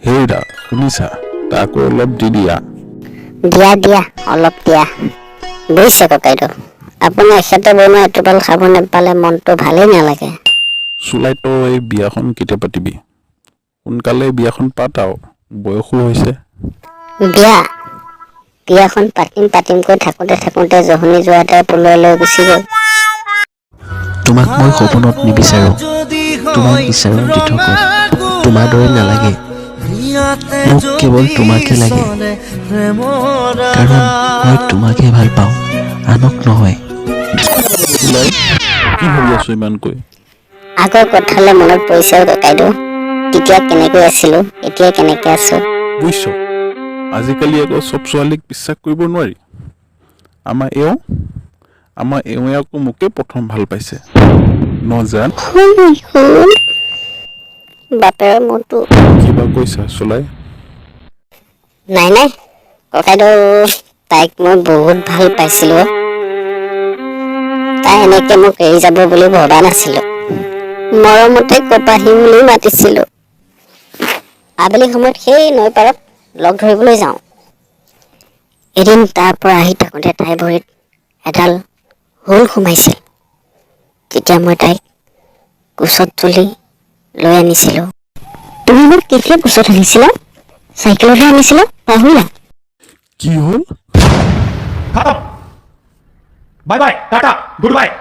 হেৰা, শুনিছা? তাকো অলপ দি দিয়া। দিয়া দিয়া, অলপ দিয়া। বুজিছে ককাইদেউ, আপুনি এখেতে বনোৱা এটোপাল খাব নাপালে মনটো ভালেই নালাগে। চুলাই, তই এই বিয়াখন কেতিয়া পাতিবি? সোনকালে বিয়াখন পাত আৰু, বয়সো হৈছে। বিয়া, বিয়াখন পাতিম পাতিমকৈ থাকোঁতে থাকোঁতে জহনী যোৱাটাই পলুৱাই লৈ গুচি গ'ল। তোমাক মই সপোনত নিবিচাৰোঁ, তোমাক বিচাৰোঁ দিঠকত। তোমাৰ দৰে নালাগে মোক, কেৱল তোমাকে লাগে, কাৰণ মই তোমাকহে ভাল পাওঁ, আনক নহয়। চুলাই, কি ভাবি আছ ইমানকৈ? আগৰ কথালৈ মনত পৰিছে আৰু ককাইদেউ, তেতিয়া কেনেকৈ আছিলোঁ, এতিয়া কেনেকৈ আছোঁ। বুজিছ, আজিকালি আকৌ চব ছোৱালীক বিশ্বাস কৰিব নোৱাৰি। আমাৰ এওঁৱে আকৌ মোকে প্ৰথম ভাল পাইছে নজান। শুন, বাপেৰৰ মোৰটো। কিবা কৈছা চুলাই? নাই নাই ককাইদেউ, তাইক মই বহুত ভাল পাইছিলোঁ। তাই এনেকে মোক এৰি যাব বুলি ভবা নাছিলোঁ। মৰমতে কপাহী বুলি মাতিছিলোঁ। আবেলি সময়ত সেই নৈ পাৰত লগ ধৰিবলৈ যাওঁ। এদিন তাৰ পৰা আহি থাকোঁতে তাইৰ ভৰিত এডাল হুল সোমাইছিল। তেতিয়া মই তাইক কোচত তুলি লৈ আনিছিলোঁ। তুমি মোক কেতিয়া কোচত আনিছিলা? চাইকেলতহে আনিছিলা, পাহৰিলা? কি হ'ল? खत्म, bye bye, tata, good bye.